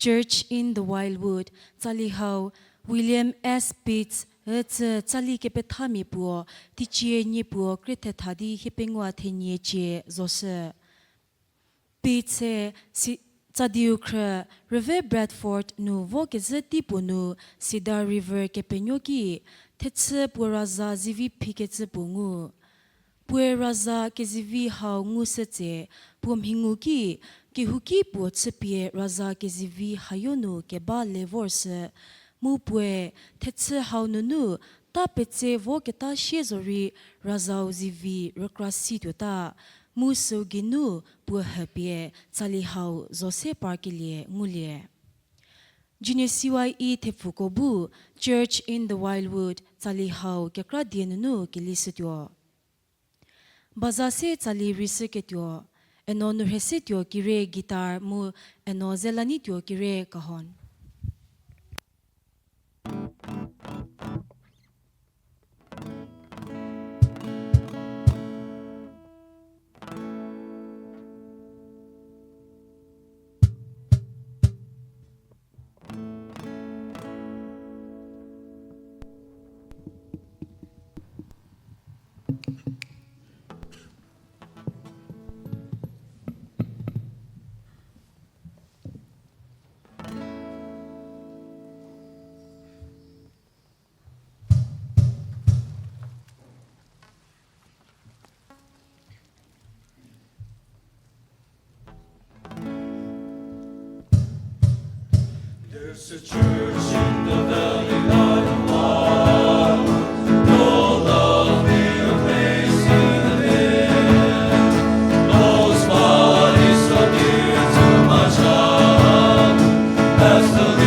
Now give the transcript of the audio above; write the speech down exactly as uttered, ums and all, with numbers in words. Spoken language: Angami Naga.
Church in the Wildwood, tsali hau William S. Pitts ücü tsali kepethamia puo, teicie nie puo krie thetha di hiepengou thenie cie zoshü. Pitts-e si-, Tsadiu khrü, rüve Bradford nu vo kezhü tei puo nu Cedar River kepenuo ki, thechü puo raza zivi phikecü puo ngu. Puoe raza kezivi hau ngushü tse, puo mhingu ki, kehouki puo chüpie raza kezivi hayo nu keba le vorshü. Mu puoe, thechü hau nunu, ta petse voketa sie zorei razau zivi rükra si tuota, mu süu geinu puo hüpie tsali hau zo se parkelie ngulie. Junior C Y E thepfuko bu Church in the Wildwood tsali hau kekra die nunu kelishütuo. Baza se tsali rishüketuo, eno Nurhesetuo Kire guitar mu eno Zelanituo Kire cajon. There's a church in the valley by the water, no lovelier place in the land. Those bodies are dear to my child, as the